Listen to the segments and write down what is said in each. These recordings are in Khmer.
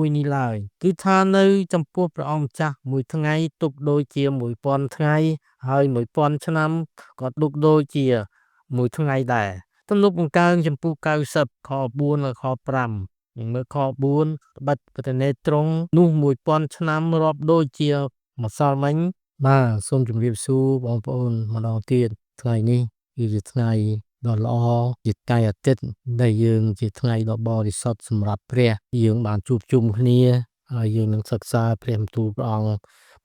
មួយនេះឡើយ គឺថានៅចំពោះព្រះអង្គម្ចាស់មួយថ្ងៃទុកដូចជា1000ថ្ងៃ ហើយ1000ឆ្នាំក៏ទុកដូចជាមួយថ្ងៃដែរ។ ទំនុកបង្កើងចំពោះ90ខ4ដល់ខ5នឹងមើលខ4 បិទប្រណេត្រង់នោះ1000ឆ្នាំរាប់ដូចជាម្សិលមិញ។ បាទ សូមជម្រាបសួរបងប្អូនម្ដងទៀត។ ថ្ងៃនេះគឺជាថ្ងៃដ៏ល្អ ជាថ្ងៃអាទិត្យដែលយើងជាថ្ងៃដ៏បរិសុទ្ធសម្រាប់ព្រះ។ យើងបានជួបជុំគ្នា ហើយយើងនឹងសិក្សាព្រះបន្ទូលព្រះអង្គ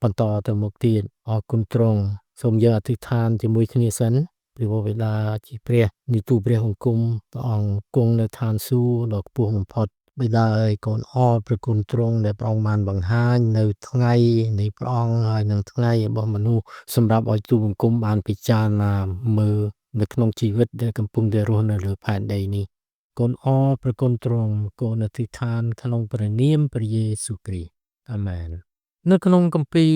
បន្តទៅមុខទៀត។ អរគុណទ្រង់។ សូមយើងអធិដ្ឋានជាមួយគ្នាសិន។ ព្រះវរបិតាជាព្រះ នៃទូព្រះបង្គំព្រះអង្គគង់នៅឋានសួគ៌ដ៏ខ្ពស់បំផុត បិតាអើយកូនអរព្រះគុណទ្រង់ដែលព្រះអង្គបានបង្ហាញនៅថ្ងៃនៃព្រះអង្គ ហើយនិងថ្ងៃរបស់មនុស្ស សម្រាប់ឲ្យទូបង្គំបានពិចារណាមើលនៅក្នុងជីវិតដែលកំពុងតែរស់នៅលើផែនដីនេះ។ កូនអរព្រះគុណទ្រង់ កូនអធិដ្ឋានក្នុងព្រះនាមព្រះយេស៊ូវគ្រីស្ទ អាមែន។ នៅក្នុងគម្ពីរ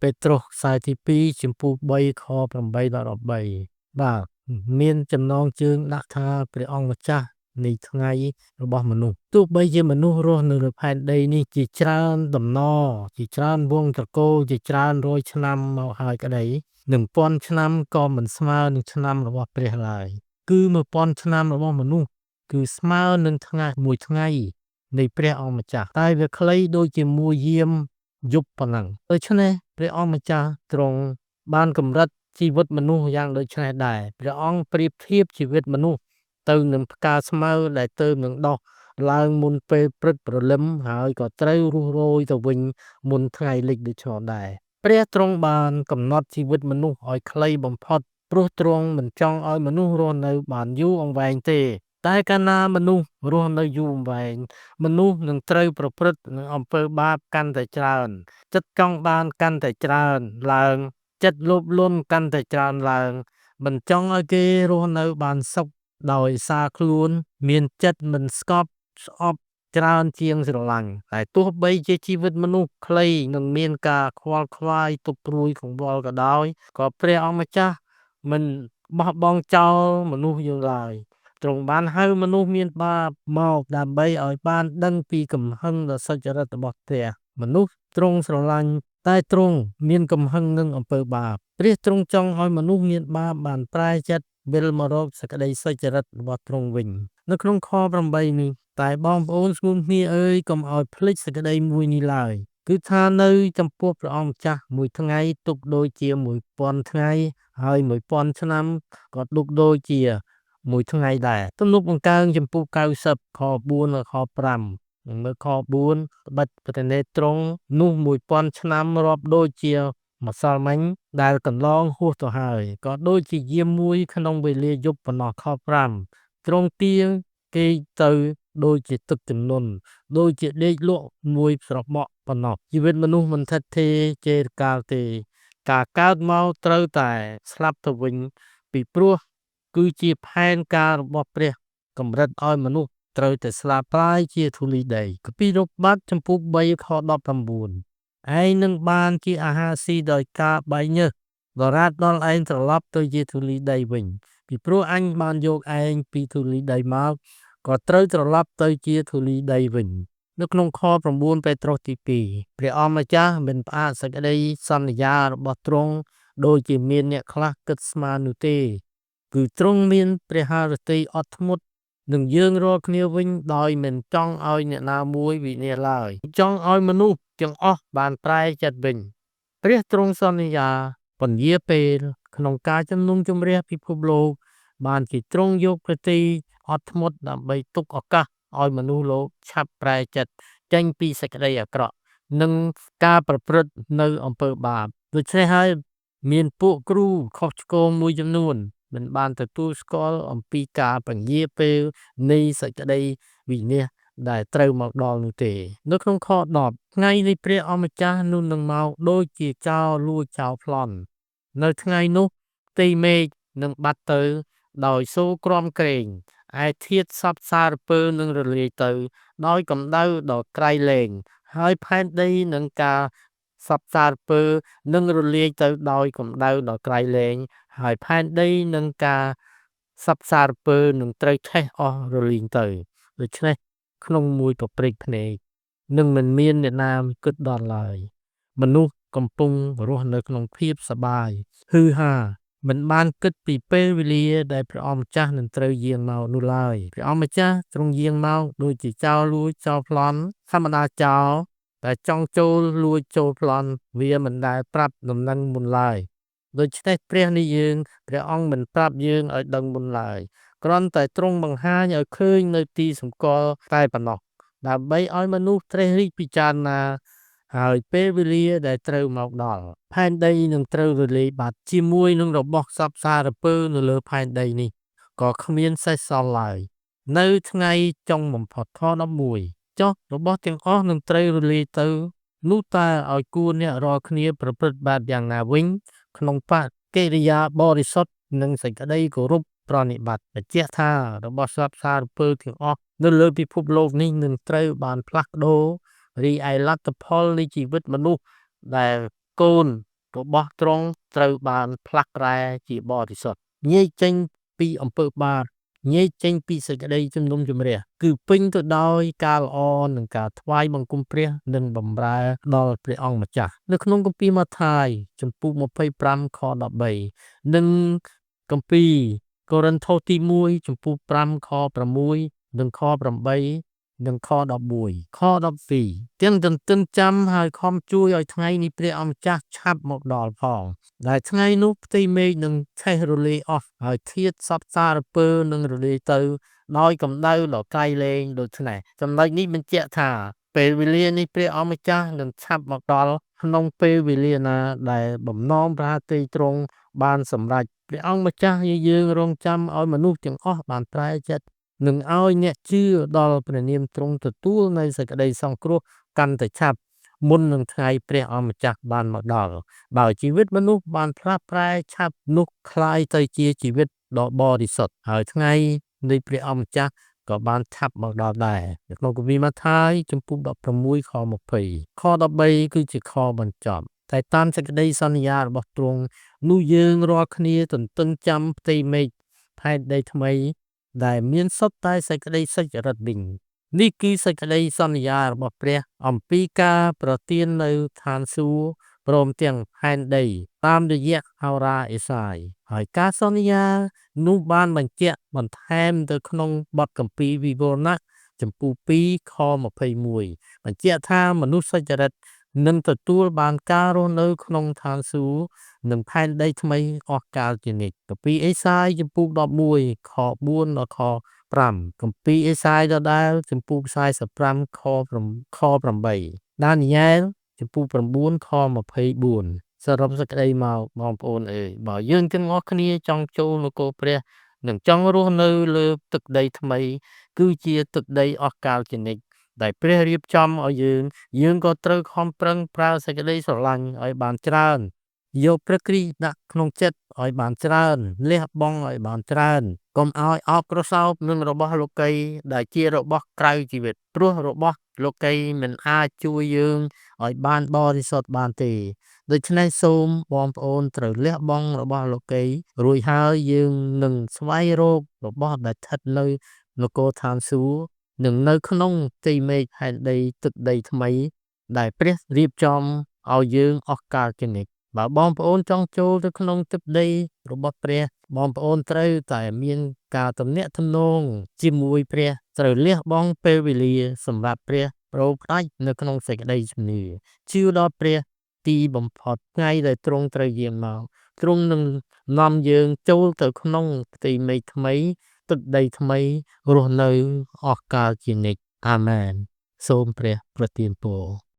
ពេត្រុសខ្សែទី2 ចំពោះ3ខ8ដល់13 បាទ មានចំណងជើងដាក់ថា ព្រះអង្គម្ចាស់នៃថ្ងៃរបស់មនុស្ស។ ទោះបីជាមនុស្សរស់នៅលើផែនដីនេះជាច្រើនតំណ ជាច្រើនវងត្រកូល ជាច្រើនរយឆ្នាំមកហើយក្តី នឹងពាន់ឆ្នាំក៏មិនស្មើនឹងឆ្នាំរបស់ព្រះឡើយ។ គឺ1000ឆ្នាំរបស់មនុស្សគឺស្មើនឹងថ្ងៃមួយថ្ងៃនៃព្រះអង្គម្ចាស់ តែវាខ្លីដូចជាមួយយាមយប់ប៉ុណ្ណឹង។ ដូច្នេះព្រះអង្គម្ចាស់ទ្រង់បានកម្រិតជីវិតមនុស្សយ៉ាងដូចនេះដែរ។ ព្រះអង្គប្រៀបធៀបជីវិតមនុស្សទៅនឹងផ្កាស្មៅដែលទៅនឹងដុះឡើងមុនពេលព្រឹកព្រលឹម ហើយក៏ត្រូវរុះរោយទៅវិញមុនថ្ងៃលិចដូច្នោះដែរ។ ព្រះទ្រង់បានកំណត់ជីវិតមនុស្សឲ្យខ្លីបំផុត ព្រោះទ្រង់មិនចង់ឲ្យមនុស្សរស់នៅបានយូរអង្វែងទេ។ តែកាលណាមនុស្សរស់នៅយូរអង្វែង មនុស្សនឹងត្រូវប្រព្រឹត្តនឹងអំពើបាបកាន់តែច្រើន ចិត្តចង់បានកាន់តែច្រើនឡើង ចិត្តលោភលន់កាន់តែច្រើនឡើង មិនចង់ឲ្យគេរស់នៅបានសុខដោយសារខ្លួន មានចិត្តមិនស្កប់ស្អប់ច្រើនជាងស្រឡាញ់។ តែទោះបីជាជីវិតមនុស្សខ្លីនឹងមានការខ្វល់ខ្វាយទុកព្រួយកង្វល់ក៏ដោយ ក៏ព្រះអង្គម្ចាស់មិនបោះបង់ចោលមនុស្សយើងឡើយ។ ទ្រង់បានហៅមនុស្សមានបាបមកដើម្បីឲ្យបានដឹងពីកំហឹងដ៏សុចរិតរបស់ព្រះ។ មនុស្សទ្រង់ស្រឡាញ់ តែទ្រង់មានកំហឹងនឹងអំពើបាប។ ព្រះទ្រង់ចង់ឲ្យមនុស្សមានបាបបានប្រែចិត្តវិលមករកសេចក្តីសុចរិតរបស់ទ្រង់វិញ។ នៅក្នុងខ8នេះ តែបងប្អូនស្ងួនគ្នាអើយ កុំឲ្យភ្លេចសេចក្តីមួយនេះឡើយ គឺថានៅចំពោះព្រះអង្គម្ចាស់មួយថ្ងៃទុកដូចជា1000ថ្ងៃ ហើយ1000ឆ្នាំក៏ទុកដូចជាមួយថ្ងៃដែរ។ ទំនុកបង្កើងចំពោះ90ខ4ដល់ខ5នឹងមើលខ4 បិទប្រណេត្រង់នោះ1000ឆ្នាំរាប់ដូចជាម្សិលមិញដែលកន្លងហួសទៅហើយ ក៏ដូចជាយាមមួយក្នុងវេលាយប់ប៉ុណ្ណោះ។ ខ5 ទ្រង់ទាគេទៅដូចជាទឹកជំនន់ ដូចជាដេកលក់មួយស្របក់ប៉ុណ្ណោះ។ ជីវិតមនុស្សមិនថិតថេរជេរកាលទេ ការកើតមកត្រូវតែស្លាប់ទៅវិញ ពីព្រោះគឺជាផែនការរបស់ព្រះកម្រិតឲ្យមនុស្សត្រូវតែស្លាប់ក្លាយជាធូលីដី។ គម្ពីររូបបាត់ចំពោះ3ខ19 ឯងនឹងបានជាអាហារស៊ីដោយការបែកញើស ដរាបដល់ឯងត្រឡប់ទៅជាធូលីដីវិញ ពីព្រោះអញបានយកឯងពីធូលីដីមក ក៏ត្រូវត្រឡប់ទៅជាធូលីដីវិញ។ នៅក្នុងខ9ពេត្រុសទី2 ព្រះអង្គម្ចាស់មិនផ្អាកសេចក្តីសន្យារបស់ទ្រង់ដូចជាមានអ្នកខ្លះគិតស្មាននោះទេ គឺទ្រង់មានព្រះハរតីអត់ធ្មត់នឹងយើងរាល់គ្នាវិញ ដោយមិនចង់ឲ្យអ្នកណាមួយវិនាសឡើយ ចង់ឲ្យមនុស្សទាំងអស់បានប្រែចិត្តវិញ។ ព្រះទ្រង់សន្យាពន្យាពេលក្នុងការជំនុំជម្រះពិភពលោក បានជាទ្រង់យកព្រះទ័យអត់ធ្មត់ដើម្បីទុកឱកាសឲ្យមនុស្សលោកឆាប់ប្រែចិត្តចេញពីសេចក្តីអាក្រក់និងការប្រព្រឹត្តនៅអំពើបាប។ ដូច្នេះហើយមានពួកគ្រូខុសឆ្គងមួយចំនួនមិនបានទទួលស្គាល់អំពីការពន្យាពេលនៃសេចក្តីវិនាសដែលត្រូវមកដល់នោះទេ។ នៅក្នុងខ10 ថ្ងៃនៃព្រះអម្ចាស់នោះនឹងមកដូចជាចោរលួចចោរប្លន់។ នៅថ្ងៃនោះផ្ទៃមេឃនឹងបាត់ទៅដោយសូរក្រំក្រែង ឯធាតុសព្វសារពើនឹងរលាយទៅដោយកម្ដៅដ៏ក្រៃលែង ហើយផែនដីនឹងការសព្វសារពើនឹងរលាយទៅដោយកម្ដៅដ៏ក្រៃលែង ហើយផែនដីនឹងការសព្វសារពើនឹងត្រូវឆេះអស់រលីងទៅ។ ដូច្នេះក្នុងមួយប្រព្រឹត្តភ្នែក និងមិនមានអ្នកណាគិតដល់ឡើយ មនុស្សកំពុងរស់នៅក្នុងភាពសប្បាយហ៊ឺហា មិនបានគិតពីពេលវេលាដែលព្រះអង្គម្ចាស់នឹងត្រូវយាងមកនោះឡើយ។ ព្រះអង្គម្ចាស់ទ្រង់យាងមកដូចជាចោរលួចចោរប្លន់។ ធម្មតាចោរតែចង់ចូលលួចចូលប្លន់ វាមិនដែលប្រាប់ដំណឹងមុនឡើយ។ ដូច្នេះព្រះនៃយើង ព្រះអង្គមិនប្រាប់យើងឲ្យដឹងមុនឡើយ គ្រាន់តែទ្រង់បង្ហាញឲ្យឃើញនៅទីសម្គាល់តែប៉ុណ្ណោះ ដើម្បីឲ្យមនុស្សត្រេះរិះពិចារណា ហើយពេលវេលាដែលត្រូវមកដល់ ផែនដីនឹងត្រូវរលាយបាត់ ជាមួយនឹងរបស់សព្វសារពើនៅលើផែនដីនេះ ក៏គ្មានសេសសល់ឡើយ នៅថ្ងៃចុងបំផុតខ11ចុះរបស់ទាំងអស់នឹងត្រូវរលាយទៅ នោះតើឲ្យគួរអ្នករាល់គ្នាប្រព្រឹត្តបែបយ៉ាងណាវិញ ក្នុងបកិរិយាបរិសុទ្ធនិងសេចក្តីគោរពប្រណិប័ត បញ្ជាក់ថារបស់សព្វសារពើទាំងអស់នៅលើពិភពលោកនេះនឹងត្រូវបានផ្លាស់ប្ដូរ រីឯលទ្ធផលនៃជីវិតមនុស្សដែលកូនរបស់ទ្រង់ត្រូវបានផ្លាស់ប្រែជាបរិសុទ្ធ ញែកចេញពីអំពើបាប ញែកចេញពីសេចក្តីជំនុំជម្រះ គឺពេញទៅដោយការល្អនិងការថ្វាយបង្គំព្រះនិងបម្រើដល់ព្រះអង្គម្ចាស់។ នៅក្នុងគម្ពីរម៉ាថាយជំពូក25ខ13 និងគម្ពីរកូរិនថូសទី1ជំពូក5ខ6និងខ8និងខ11ខ12 ទាំងទន្ទឹងចាំហើយខំជួយឲ្យថ្ងៃនេះព្រះអង្គម្ចាស់ឆាប់មកដល់ផង ដែលថ្ងៃនោះផ្ទៃមេឃនឹងឆេះរលាយអស់ ហើយធាតុសព្វសារពើនឹងរលាយទៅដោយកម្ដៅដ៏ក្រៃលែង។ ដូច្នេះចំណុចនេះបញ្ជាក់ថាពេលវេលានេះព្រះអង្គម្ចាស់នឹងឆាប់មកដល់ ក្នុងពេលវេលាណាដែលបំណងព្រះហឫទ័យទ្រង់បានសម្រេច។ ព្រះអង្គម្ចាស់យើងរងចាំឲ្យមនុស្សទាំងអស់បានប្រែចិត្ត និងឲ្យអ្នកជឿដល់ព្រះនាមទ្រង់ទទួលនៅសេចក្តីសង្គ្រោះកាន់តែឆាប់ មុននឹងថ្ងៃព្រះអង្គម្ចាស់បានមកដល់។ បើជីវិតមនុស្សបានផ្លាស់ប្រែឆាប់នោះក្លាយទៅជាជីវិតដ៏បរិសុទ្ធ ហើយថ្ងៃនៃព្រះអង្គម្ចាស់ក៏បានឆាប់មកដល់ដែរ។ នៅក្នុងគម្ពីរម៉ាថាយជំពូក16ខ20ខ13គឺជាខបញ្ចប់ តែតាមសេចក្តីសន្យារបស់ទ្រង់នោះ យើងរាល់គ្នាទន្ទឹងចាំផ្ទៃមេឃផែនដីថ្មី ដែលមានសុទ្ធតែសេចក្តីសុចរិតវិញ។ នេះគឺសេចក្តីសន្យារបស់ព្រះអំពីការប្រទាននៅឋានសួគ៌ព្រមទាំងផែនដី តាមរយៈហោរាអេសាយ ហើយការសន្យានោះបានបញ្ជាក់បន្ថែមទៅក្នុងបទគម្ពីរវិវរណៈជំពូក2ខ21 បញ្ជាក់ថាមនុស្សសុចរិតនឹងទទួលបានការរស់នៅក្នុងឋានសួគ៌និងផែនដីថ្មីអស់កលជានិច្ច។ គម្ពីរអេសាយជំពូក11ខ4ដល់ខ5 គម្ពីរអេសាយដដែលជំពូក45ខខ8 ដានីយ៉ែលជំពូក9ខ24។ សរុបសេចក្តីមកបងប្អូនអើយ បើយើងទាំងអស់គ្នាចង់ចូលនគរព្រះ និងចង់រស់នៅលើទឹកដីថ្មី គឺជាទឹកដីអស់កលជានិច្ចដែលព្រះរៀបចំឲ្យយើង យើងក៏ត្រូវខំប្រឹងប្រើសេចក្តីស្រឡាញ់ឲ្យបានច្រើន យកព្រះគ្រីស្ទដាក់ក្នុងចិត្តឲ្យបានច្រើន លះបង់ឲ្យបានច្រើន កុំឲ្យអោបក្រសោបនឹងរបស់លោកីដែលជារបស់ក្រៅជីវិត ព្រោះរបស់លោកីមិនអាចជួយយើងឲ្យបានបរិសុទ្ធបានទេ។ ដូច្នេះសូមបងប្អូនត្រូវលះបង់របស់លោកី រួចហើយយើងនឹងស្វែងរករបស់ដែលស្ថិតនៅនគរឋានសួគ៌ និងនៅក្នុងផ្ទៃមេឃផែនដីទឹកដីថ្មី ដែលព្រះរៀបចំឲ្យយើងអស់កលជានិច្ច។ បើបងប្អូនចង់ចូលទៅក្នុងទឹកដីរបស់ព្រះ បងប្អូនត្រូវតែមានការទំនាក់ទំនងជាមួយព្រះ ត្រូវលះបង់ពេលវេលាសម្រាប់ព្រះ ប្រូផ្ដាច់នៅក្នុងសេចក្តីជំនឿជឿដល់ព្រះ ទីបំផុតថ្ងៃដែលទ្រង់ត្រូវយាងមក ទ្រង់នឹងនាំយើងចូលទៅក្នុងផ្ទៃមេឃថ្មី ទឹកដីថ្មី រស់នៅអស់កលជានិច្ច។ អាមែន។ សូមព្រះប្រទានពរ។